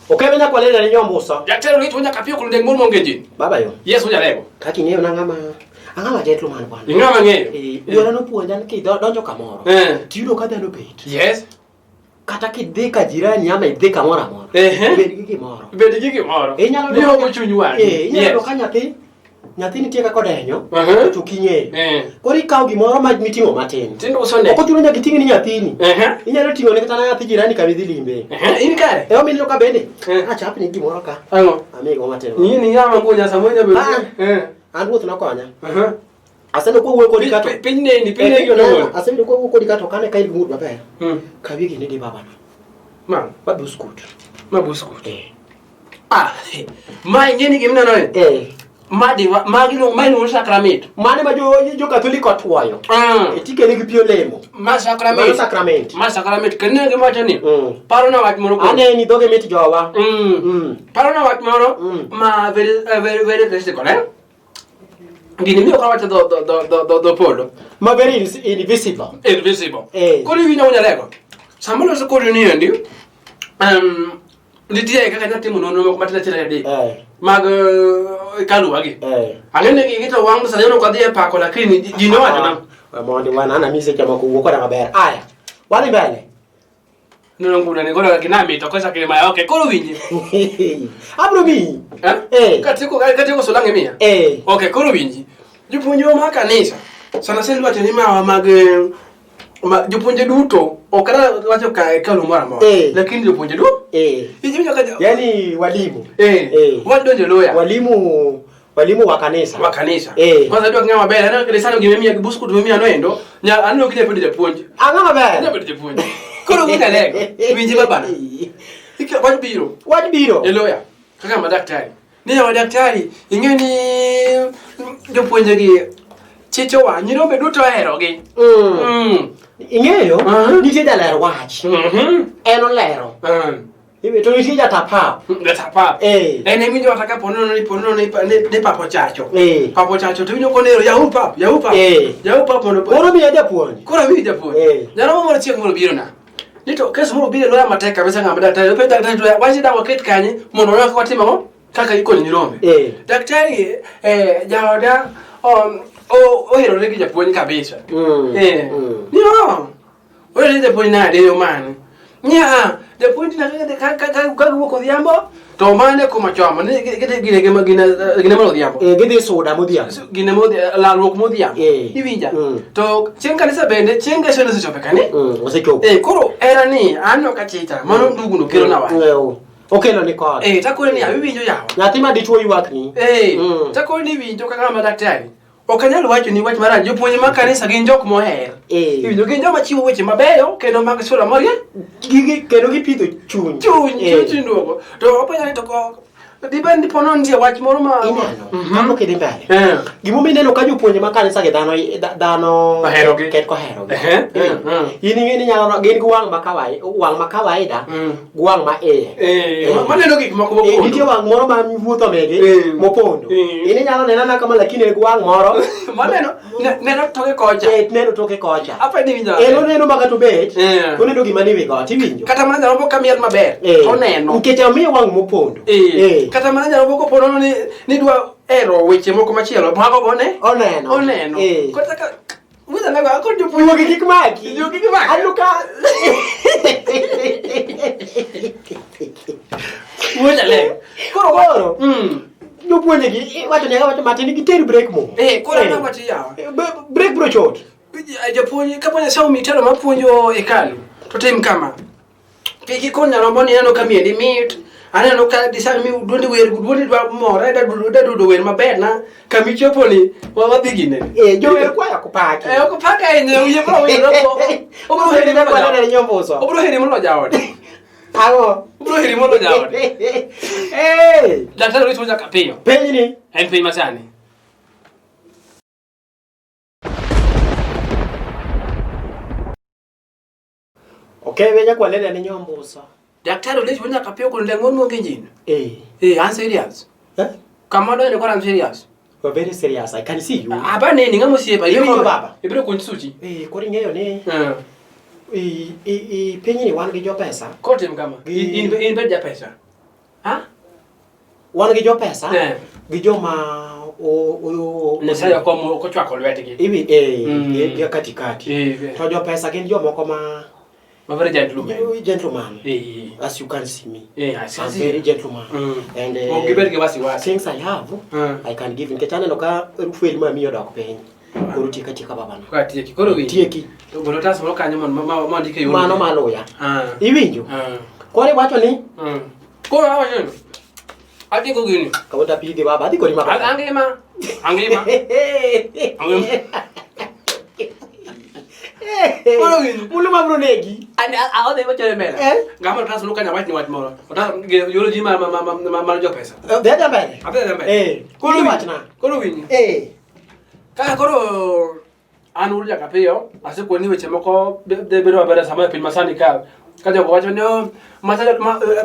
Okebe nyakwalenda ni nyombuso. Daktari Oliech nyaka piyo kulo ndeng moro maonge engine. Baba yo. Yes, unyalego. Kaka ing'eyo nang'ama ang'ama gentleman bwana. Ing'ama ng'eyo. Eh, wuora nopuonja ni kidonjo kamoro. Eh. Tiyudo ka dhano bet. Yes. Kata kidhi ka jirani ama idhi kamoro amora. Ehe. Bed gi gimoro. Bed gi gimoro. Inyalo Ni hogo chuny wang'i. Eh, inyalo Yes. yudo ka nyathi nyathi nitie kaka odenyo Uh-huh. to ok ing'eyo. Eh. Koro ikawo gimoro ma miting'o matin. Tindo uso ne. Ok ochuno nyaka iting' ni nyathini. Ehe. Inyalo ting'o ne kata nyathi jirani kama idhi limbe. Ehe, in kare. Ema mineno ka bende. Eh. Achapni gimoro ka. Ang'o? Amiyi go matin. Ni ni ng'ama ngunya samoro nyalo bedo. Ah. Eh. An ruoth nokonya. Aha. Aseneno kowuoyo kodi kato. Piny neni, piny neni Neno, Aseneno kowuoyo kodi kato kane ka in gi mood maber. Hmm. Kawi gini di babana. Ma, Ma buskut. ma buskut. Eh. Ah, ma ing'e ni gima ineno ni? Eh. Ma di ma giluongo ma iluongo ni sacrament. Mane ma jo jo Katolik otwoyo. Mm. E tikele gi pi olemo. Ma sacrament. Mano sacrament. Ma sacrament. Kendo ineno gima wacho ni? Mm. Parona wach moro kuom. Aneni dhoge mit jowa. Mm. Mm. Parona wach moro Mm. ma very very very critical eh? Gini miyo kawacho dho dho dho dho dho dho polo. Ma very invisible. Invisible. Eh. Koro iwinjo unyalego. Sama loso kodi ni endi, nitie kaka inyalo timo nonro moko matindo tindo adek Eh. mag hekaluwagi. Eh. Ang'e ni gigi to wang' sani ok wadhi e pako lakini ji nowacho na. We mondi wan ana mise chama kowuok koda maber. Aya. Wadhi mbele. Neno nguna ni koro kinami to kosa kile okay koro winji. Abro miyi. Eh? Eh. Katieko katieko solange miya. Eh. Okay koro winji. Jopuonjwa mar kanisa sana sana iwacho ni mawa mag ma, jopuonje duto ok adwa wacho ka hekalu moro amora Eh. lakini jopuonje duto Eh. ijiwinjo ka Yaani walimu. eh Eh. wadonjo loya Walimu walimu wa kanisa. wa kanisa Eh. kwanza dwa ng'ama maber aneno kanisa no gima miya gi buskut mimiya no endo nya aneno kinya bedo japuonj Ang'o maber? Inya bedo japuonj koro winja lego winji babana Ike wach biro Wach biro. e loya kaka madaktari ni yawa daktari ing'e ni jopuonje gi chichowa nyirombe duto oherogi Mm. Mm. Ing'eyo Ah. nitie jaler wach. Mhm. En olero. Mm. Ibe to nitie jatapap. Jatapap. Eh. En iwinjo kata ka ponono ni ponono ni pap ochacho. Eh. Pap ochacho to iwinjo konero yawu pap, yawu pap. Eh. Yawu pap mondo Koro miya japuonj. Koro awinjo japuonj. Eh. Nyarombo moro chieng' moro biro na. Ni to kes moro biro e loya matek kabisa ng'ama daktari. Openjo daktari to wach dang waket kanye mondo wane kaka watimo ang'o? Kaka ikonyo nyirombe. Eh. Daktari eh jaoda oherore gi japuonj kabisa. Mm. Eh. Mm. Ni oh. Oherore gi japuonj nade e yo mane? Nya japuonj na ka giwuok odhiambo to mane kuma chomo ni gidhi gine gima gine gine mar odhiambo. Eh, gidhi suda modhiambo. Gine modhi lalruok modhiambo. Eh. Iwinja. Mm. To chieng' kanisa bende chieng' ngeso ne osechopo e kani. Mm, osechopo. Eh koro era ni an ok achicha mano ndugu no kelo na wach. Mm, Okelo ni kod. Eh takore ni awinjo yawa. Nyathi ma dichuo ywakni. Eh Mm. takore ni winjo kaka ng'ama daktari. Ok anyal wacho ni wach marach jopuonj mag kanisa gin jok moher. Eh. Iwinjo gin joma chiwo weche mabeyo kendo mag sula morie. Gigi kendo gipidho chuny. Chuny Eh. chuny duogo. To openjo ni to ko dibed ni pono nitie wach moro ma Ineno. Mhm. Kapok idhi mbele. Eh. Gimomiyo ineno ka jopuonje ma kanisa gi dhano dhano Oherogi. ket koherogi. Ehe, Eh. mm. In ing'e ni nyalo gin gi wang' ma kawaida, wang' ma kawaida, Mm. gi wang' ma iye. Eh, Eh. maneno gik moko Eh, mopondo. nitie wang' moro ma wuotho megi Eh. mopondo. Eh. In inyalo nena na kama lakini en gi wang' moro Maneno neno toke kocha. eh, neno toke kocha. Apa ni winjo. En oneno ma kata obet, Eh. oneno gima ni wi got, iwinjo. Kata mana nyarombo ka miel maber Eh. to oneno. Nikech omiye wang' mopondo. Eh. Eh. Kata mana nyarombo kopono ni ni dwa ero weche moko machielo mago bone. Oneno. Oneno. Eh. Kata ka Wita nego akor jopuonj. Juogi kik maki. Juogi kik maki. Aneno ka Wuocha le. Koro koro. Mm. Jopuonje gi iwacho ne wacho matin giter break mo. Eh, koro Eh. an awacho yawa. Eh, Break bro chot. Japuonj kapo Nyasaye omiyi telo mar puonjo hekalu to tim kama. Kik ikon nyarombo ni aneno ka miendi mit, aneno ka design mi duondi wer duondi dwa mora da dudo da dudo wer maber na kama ichopo ni wadhi gine. Eh, jower kwaya ok paki. Eh, ok paka ahinya wiye bro wiye obro heri Obro molo heri jaode. nyombuso. Obro heri molo jaode. Ang'o? Obro heri molo jaode. Eh, Daktari Oliech nyaka piyo. penj ni En piny masani. Okay, we nyakwalele ni nyombuso. Daktari Oliech nyaka piyo kuom leng'o monge njin. Eh. Eh, I'm serious. Eh? Kama donjo koro I'm serious. You are very serious. I can see you. Aba neni ng'ama osiepa. Iwinjo baba? Ibiro kunj suchi. Eh, koro ing'eyo ni Eh. i pinyni wan gi jopesa. Koro tim kama. Gi- In in bed japesa. Ha? Wan gi jopesa Eh. gi joma o Nyasaye ok ok ochwako lwetgi. Iwi eh Mm. gi katikati. Eh. To jopesa gin jomoko ma Ma very gentleman. gentleman. Eh. As you can see me. Eh, I see. I'm very gentleman. Mm. And Ok gibed gi wasiwasi. things I have, Mm. I can give. Nikech aneno ka fuel ma miyo dok piny. Koro tieka tieka babana. Ka tieki. Koro winji. Tieki. To golo otas moro kanyo mondo ma ndike yo. Mano maluya. Ah. Iwinjo? Ah. Koro iwacho ni Koro awacho ni atieko gini. kawuono apidhi baba, adhi kodi maber. Angima. Angima. Angima. Koro winjo. Mulu mabro negi. Ani aodhi wachore mbele. Eh? Ngama otas moro kanyo awach ni wach moro. Otas yoro ji ma jopesa. Dhi adhi mbele. Adhi adhi mbele. Eh. Koro Koro winjo. wachna. Koro winjo. Eh. Kaka koro an wuod Jakapiyo, asekoni weche moko dhi bedo maber sama e piny masani ka. Ka jogo wacho ni "Oh, macha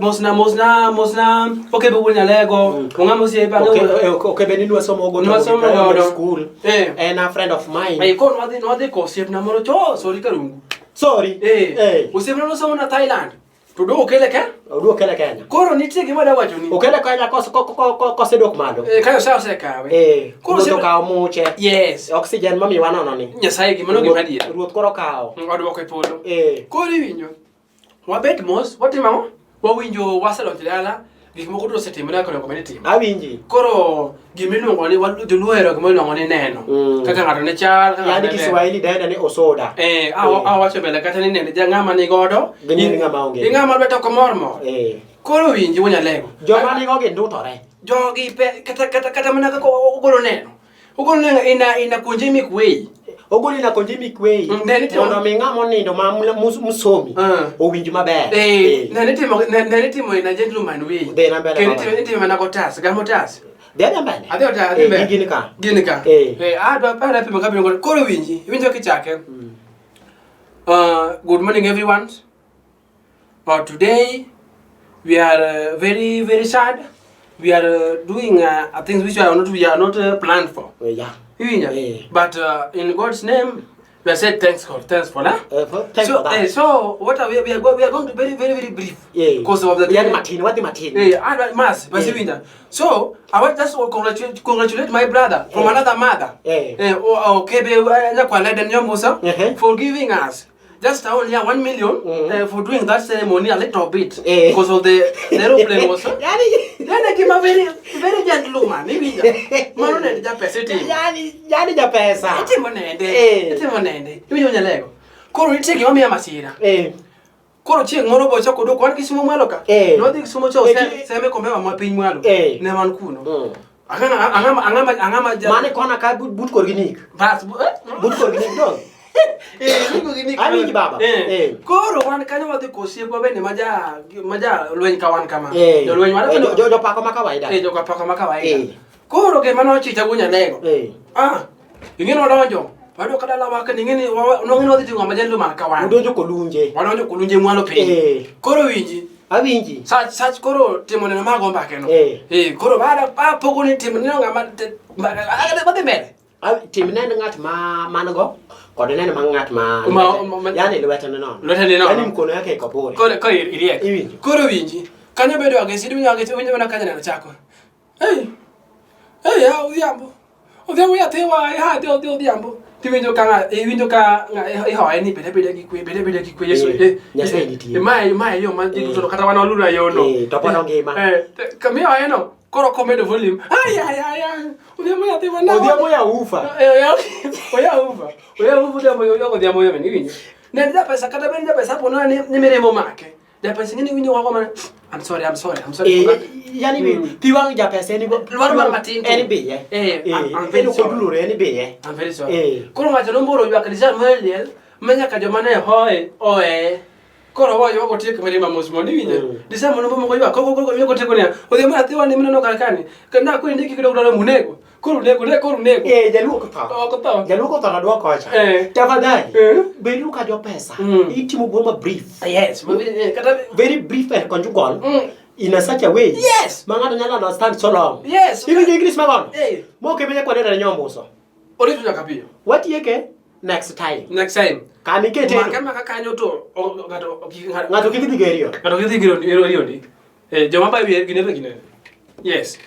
mosna mosna mosna okebe wuod Nyalego, ong'ama osiepa Okebe ni nwasomo godo Nwasomo primary godo. school. Eh. En a friend of mine. Eh, koro nwadhi ko osiepna moro cho sori karungu. Sorry. Eh. Eh. Osiepna nosomo na Thailand. To oduogo okele ke? Oduogo kele Kenya. Koro nitie gima adwa wachoni. Okele Kenya kosedok malo. Eh, kayo sa osekawe. Eh. Koro Ruoth osiepa- okawo muche. Yes. Oxygen mamiwa nono ni. Nyasaye gimano gima adier. Ruoth koro okawo. Odwoko e polo. Eh. Koro iwinjo. Wabet mos, watimo ang'o? Wawinjo wasedonjo dala, gik moko duto osetimore kaka onego bed ni itimo. Awinji. Koro gimiluongo ni joluo ohero gima iluongo ni neno. Mm. Kaka ng'ato ne chal, kaka ng'ato Yani ne ber. Kiswahili denda ni osoda. Eh, awacho mbele kata ni nende ja ng'ama ni godo. Gi ni ng'ama onge. Gi ng'ama lwete ok mor mor. Eh. Koro winji wunyalego. Joma nigo gi ndutore. Jogi pe kata mana kaka ogolo neno. Ogolo neno ina kunje mikwei. Ogoli na konje mikwei. Ne nitimo- Mondo mi ng'ama onindo ma msomi Ah. owinj maber. Eh, ne nitimo ina gentleman way. Dhi na mbele Kendo baba. itimo mana gotas, gamo tas. Dhi adhi mbele. Adhi ota, adhi Eh, mbele. Gin ka. Gin ka. Eh. Eh, adwa para pimo ka pimo koro winji, iwinjo kichake. Good morning everyone. Today we are very very sad. We are doing things which we are not planned for. Yeah. Iwinjo? Eh. But in God's name we are said thanks God, thanks for that. Thanks so, for that. So what are we are going to very very very brief. Eh. Because of the Yani matin, wadhi matin. Eh, and mass, basi Eh. winja. So I want just to congratulate my brother from Eh. another mother. Eh. Okebe Nyakwar Leden Nyomusa Eh. for giving us just only 1 million for doing that ceremony a little bit Eh. because of the aeroplane was. Yani Yani gima very very gentleman iwinja. Mano nende japesa itimo. Yani japesa. Itimo nende. Eh. Itimo nende. Iwinjo nyalego. Koro nitie gima miya masira. Eh. Koro chieng' moro bochako odok wan Kisumo mwalo ka. Eh. Nodhi Kisumo cha Eh, seme kombewa ma piny mwalo. Eh. Ne wan kuno. Mm. Ang'ama Mane kona ka but korgi nik. Bas. But korgi nik dong. Eh, nigo gi nik. Awinji baba. Eh. Eh. Koro wan kanyo wadhi kosiepwa bende maja lweny ka wan kama. Eh. Jolweny wan Eh, jopako ma kawaida. Eh, jopako ma kawaida. Eh. Koro gima nochicha gunyalego. Eh. Ah. Ing'e wadonjo. Wayudo ka dalawa ka ing'e ni nong'e wadhi ting'o majan man ka wan. Udonjo kolunje. Wadonjo kolunje mwalo piny. Eh. Koro winji. Awinji. Sach koro timo neno mago mbake no. Eh. Eh, koro bada pogo ni timo neno ng'ama wadhi mbele. Tim neno ng'at ma man go kod neno ma ng'at ma yani lwete ni nono. Lwete ni nono. Yani mkono yake iko bure. Koro iriek. Iwinjo. Koro winji. Kanyo bedo agesi winjo agesi winjo mana kanyo neno chako. Hey. Hey, ya Odhiambo. Odhiambo nyathiwa, ya dhi odhi Odhiambo. Tiwinjo ka iwinjo ka ihoye ni bede bede gi kwe, bede bede gi kwe Yesu. Eh, Nyasaye nitie. Mae yo ma ji duto kata wan waluwo yo no. Eh, to pod ongima. Eh, kamiyo no koro komedo volume. Ay ay ay ay. Odhiambo nyathiwa na. Odhiambo ya ufa. Eh, oya ufa. Oya ufa Odhiambo yo Odhiambo yo iwinjo. Ne japesa kata bende japesa po ni mirimo make. Japesa ng'eni winjo wako mana I'm sorry, I'm sorry, I'm sorry. Eh, yani pi wang' japesa en go. Lwar mar matin to. En biye. Eh, I'm very en sorry. odulore en biye. I'm very sorry. Eh. Koro ng'ato nomboro ywak dichal mar liel ma nyaka joma ne hoye oye. Koro wayo wago tiek mirima mos mondo iwinjo. Dichal mondo moko ywak koko koko tieko niya. Odhiambo nyathiwa ni mineno kar kani. Kendo akweni ni kik idog dala munego. Koro nego ne koro nego. Eh, jaluo otho. Ok otho. Jaluo otho to dwoko kocha. Eh. Tafadhali. Eh. Beduru ka jopesa. Mm. Itimo gima brief. Yes. Kata Very brief and conjugal. Mm. In a such a way. Yes. Ma ng'ato nyalo understand so long. Yes. Iwinjo English magono? Eh. Mok imenye kwade ne nyombuso. Orito nyaka piyo. Watieke next time. Next time. Kama ikete. Make maka kanyo to ng'ato Ng'ato kik dhi gerio. Ng'ato kik dhi gerio. Joma ba wer ginebe ginene. Yes.